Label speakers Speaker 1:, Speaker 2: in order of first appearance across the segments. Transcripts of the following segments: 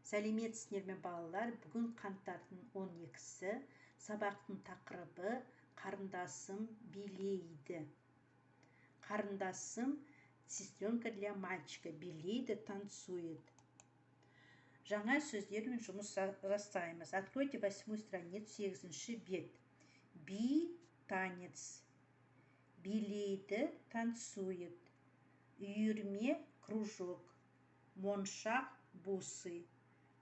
Speaker 1: Сәлеметсіздер ме, балалар? Бүгін қаңтардың 12-сі. Сабақтың тақырыбы: «Қарындасым билейді». Қарындасым — сестренка для мальчика, билейді — танцует. Жаңа сөздермен жұмыс жасаймыз. Откройте восьмую страницу, сегізінші бет. Би — танец, билейді — танцует, үйірме — кружок, моншақ — бусы,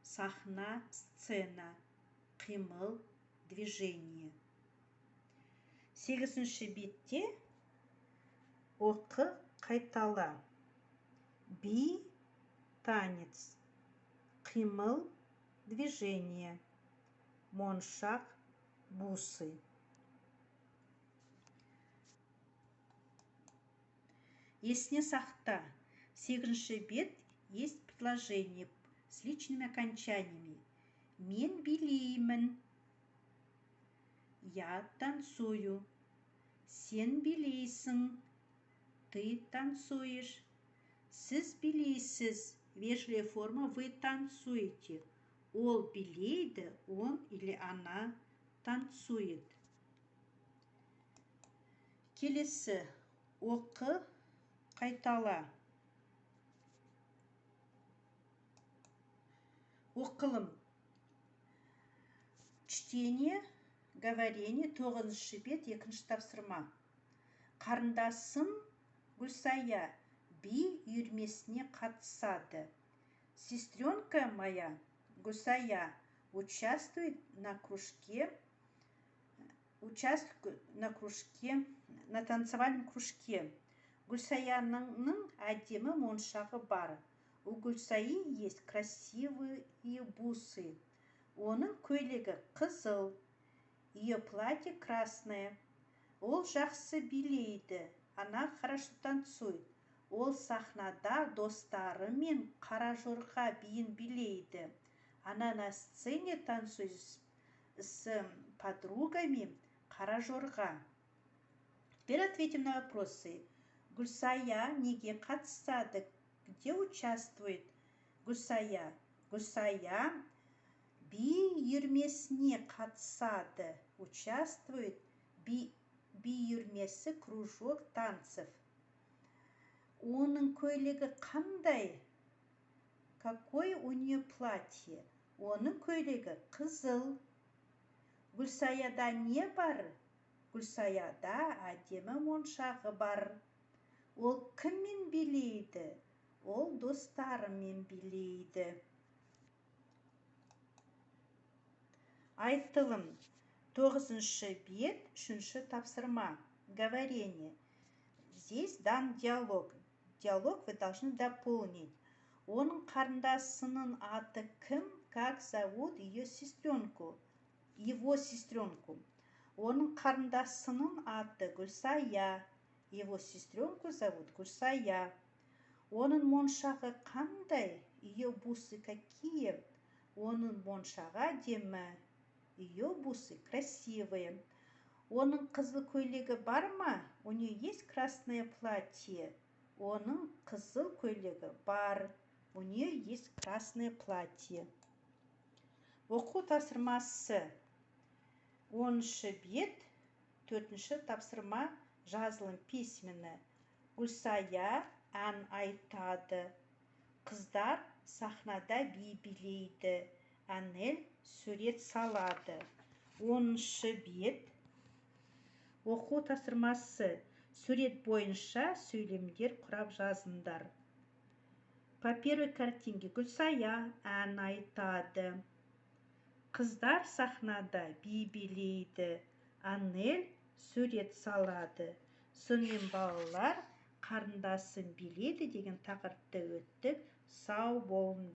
Speaker 1: сахна — сцена, қимыл — движение. Сегізінші бетте оқы, қайтала. Би — танец, қимыл — движение, моншақ — бусы. Есіне сақта. Сегізінші бет, есть предложение с личными окончаниями. Мен билеймін — я танцую. Сен билейсің — ты танцуешь. Сіз билейсіз — вежливая форма, вы танцуете. Ол билейді — он или она танцует. Келесі, оқы, қайтала. Оқылым — чтение, говорение. Тоғызыншы бет, екінші тапсырма. Қарындасым Гүлсая би үйірмесіне қатысады. Сестренка моя Гүлсая участвует на кружке, на танцевальном кружке. Гүлсаяның әдемі моншағы бар. У Гүлсаи есть красивые бусы. Оның көйлегі қызыл. Ее платье красное. Ол жақсы билейді. Она хорошо танцует. Ол сахнада достарымен қара жорға биін билейді. Она на сцене танцует с подругами қара жорға. Теперь ответим на вопросы. Гүлсая неге қатысады? Где участвует Гүлсая? Гүлсая би үйірмесіне қатысады. Участвует би үйірмесі — кружок танцев. Оның көйлегі қандай? Какое у нее платье? Оның көйлегі қызыл. Гүлсаяда не бар? Гүлсаяда әдемі моншағы бар. Ол кіммен билейді? Ол достарымен билейді. Айтылым. Тоғызыншы бет, үшінші тапсырма. Говорение. Здесь дан диалог. Диалог вы должны дополнить. Оның қарындасының аты кім? Как зовут ее сестренку? Его сестренку. Оның қарындасының аты Гүлсая. Его сестренку зовут Гүлсая. Оның моншағы қандай? Ее бусы какие? Оның моншағы әдемі. Ее бусы красивые. Оның қызыл көйлегі бар ма? У нее есть красное платье? Оның қызыл көйлегі бар. У нее есть красное платье. Оқу тапсырмасы. 10-шы бет, төртінші тапсырма, жазылым, письменно. Гүлсая ән айтады. Қыздар сахнада би билейді. Әнел сурет салады. 10-шы бет. Оқу тапсырмасы. Сурет бойынша сөйлемдер құрап жазыңдар. По первой картинке: Гүлсая ән айтады. Қыздар сахнада би билейді. Анель сурет салады. Сонымен, балалар, «Қарындасым билейді» деген тақырыпты өттік. Сау болыңдар.